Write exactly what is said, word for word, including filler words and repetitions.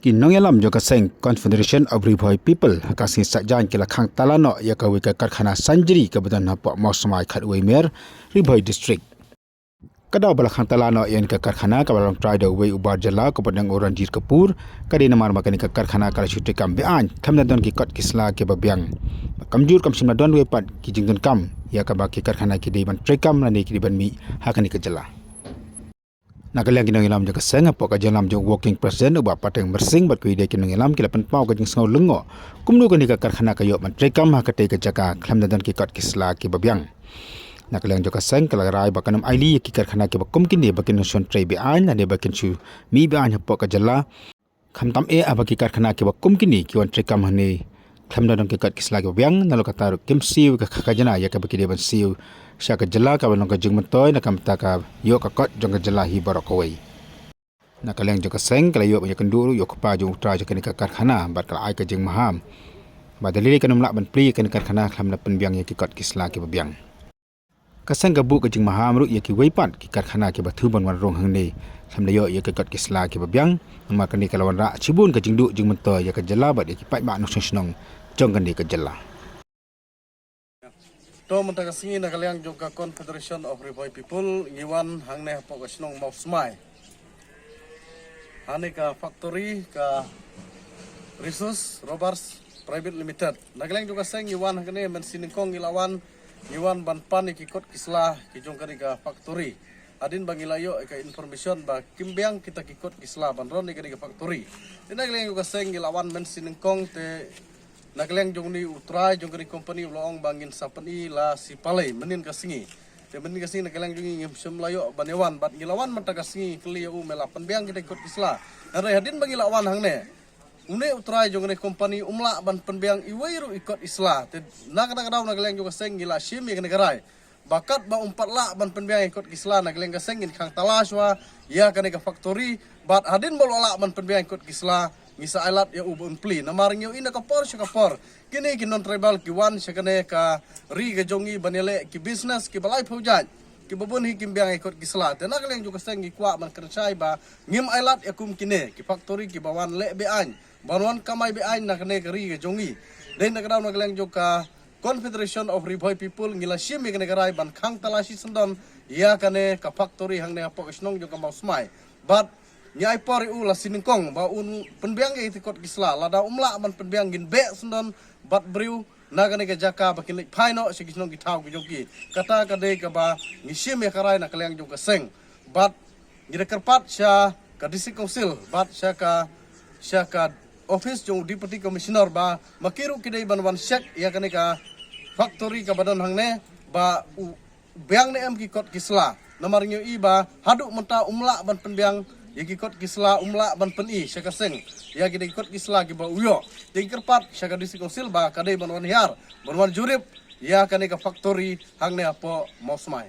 Ki nongïalam jong ka seng Confederation of Ri Bhoi People ha ka sngi Saitjaiñ ki la khang tala noh ïa kawei ka karkhana Sanjri kaba don hapoh Mawsmai, Khatwei Mer, Ri Bhoi District. Ka daw ba la khang tala noh ïa kane ka karkhana kaba la long trai da uwei u bar jylla kaba dang u Ranjit Kapoor, ka dei namar ba kane ka karkhana ka la shu treikam be-aiñ khlem da don ki kot ki sla kiba biang. Kamjur kam shym la don wei pat ki jingdonkam ïa kaba ki karkhana ki dei ban treikam lane ki dei ban mih ha kane ka jylla. Na ka liang ki nongïalam jong ka seng hapoh ka jingïalam jong u Working President u Bah Pateng Mynsing bad kiwei de ki nongïalam ki la pynpaw ka jingsngew lyngngoh kumno kane ka karkhana ka ïoh ban treikam ha katei ka jaka khlem da don ki kot ki sla kiba biang. Na ka liang jong ka seng ka la rai ba kan ym ailad ïa ki karkhana kiba kum kine ba kin shon trei be-aiñ lane ba kin shu mih be-aiñ hapoh ka jylla. Khamtam eh haba ki karkhana kiba kum kine ki wan treikam hangne khlem da don ki kot ki sla kiba biang, nalor kata ruh kim siew ka khajna ïa kaba ki dei ban siew sha ka jylla, kaba long ka jingmyntoi na ka bynta ka ïoh ka kot jong ka jylla hi baroh kawei. Na ka liang jong ka seng ka la ïoh ban ïakynduh ruh ïa u kpa jong u trai jong kane ka karkhana bad ka la ai ka jingmaham ba da lei lei kan ym lah ban plie ïa kane ka karkhana khlem da pynbiang ïa ki kot ki sla kiba biang. Ka seng ka buh ka jingmaham ruh ïa kiwei pat ki karkhana kiba thmu ban wan rung hangne khlem da ïoh ïa ki kot ki sla kiba biang, namar kane ka la wanrah shibun ka jingduh jingmyntoi ïa ka jylla bad ïa ki paidbah nongshong shnong jong kane ka jylla. To mynta ka sngi na ka liang jong ka Confederation of Ri Bhoi People ngi wan hangne hapoh ka shnong Mawsmai. Hangne ka factory ka Resource Robbers Private Limited. Na ka liang jong ka seng ngi wan hangne mynta shi nyngkong ngi la wan, ngi wan ban pan ïa ki kot ki sla ki jong kane ka factory. Hadien ba ngi la ïoh ka information ba kim biang kita ki kot ki sla ban run ïa kane ka factory. Te na ka liang jong ka seng ngi la wan mynta shi nyngkong te na ka liang jong une u trai jong kane company u la ong ba ngin sa pyni la shi palei mynnin ka sngi. Te mynnin ka sngi na ka liang jong ngi ngim shym la ïoh ban ïa wan bad ngi la wan mynta ka sngi, kylli ïa u me la pynbiang kita ki kot ki sla. Hynrei hadien ba ngi la wan hangne, une u trai jong kane company um lah ban pynbiang iwei ruh i kot i sla. Te na kata ka daw na ka liang jong ka seng ngi la shim ïa kane ka rai ba katba um pat lah ban pynbiang ïa ki kot ki sla na ka liang ka seng ngin khang tala shuwa ïa kane ka factory. Bad hadien ba u lah ban pynbiang ïa ki kot ki sla ngi sa ailad ïa u ba un plie. Namar ngi ïohi na ka por sha ka por kine ki non tribal ki wan sha kane ka ri ka jong ngi ban ïaleh ki business kiba laiphew jait kiba bun hi kim biang ïa ki kot ki sla. Te na ka liang jong ka seng ngi kwah ban kren shai ba ngim ailad ïa kum kine ki factory kiba wan leh be-aiñ, ban wan kamai be-aiñ na kane ka ri ka jong ngi. Dei na ka daw na ka liang jong ka Confederation of Ri Bhoi People ngi la shim ïa kane ka rai ban khang tala shi syndon ïa kane ka factory hangne hapoh ka shnong jong ka Mawsmai. Bad ngi ai por ïa u la shi nyngkong ba un pynbiang ïa ki kot ki sla, lada um lah ban pynbiang ngin beh syndon bad briew na kane ka jaka ba kin leit phai noh sha ki shnong ki thaw ki jong ki. Kata ka dei kaba ngi shim ïa ka rai na ka liang jong ka seng. Bad ngi da kyrpad sha ka District Council bad sha ka, sha ka office jong u Deputy Commissioner ba ma ki ruh ki dei ban wan check ïa kane ka factory kaba don hangne ba u biang ne em ki kot ki sla. Namar ngi ïohi ba haduh mynta um lah ban pynbiang ïa ki kot ki sla, um lah ban pyni sha ka seng ïa ki dei ki kot ki sla kiba u ïoh. Te ngi kyrpad sha ka District Council ba ka dei ban wan hiar ban wan jurip ïa kane ka factory hangne hapoh Mawsmai.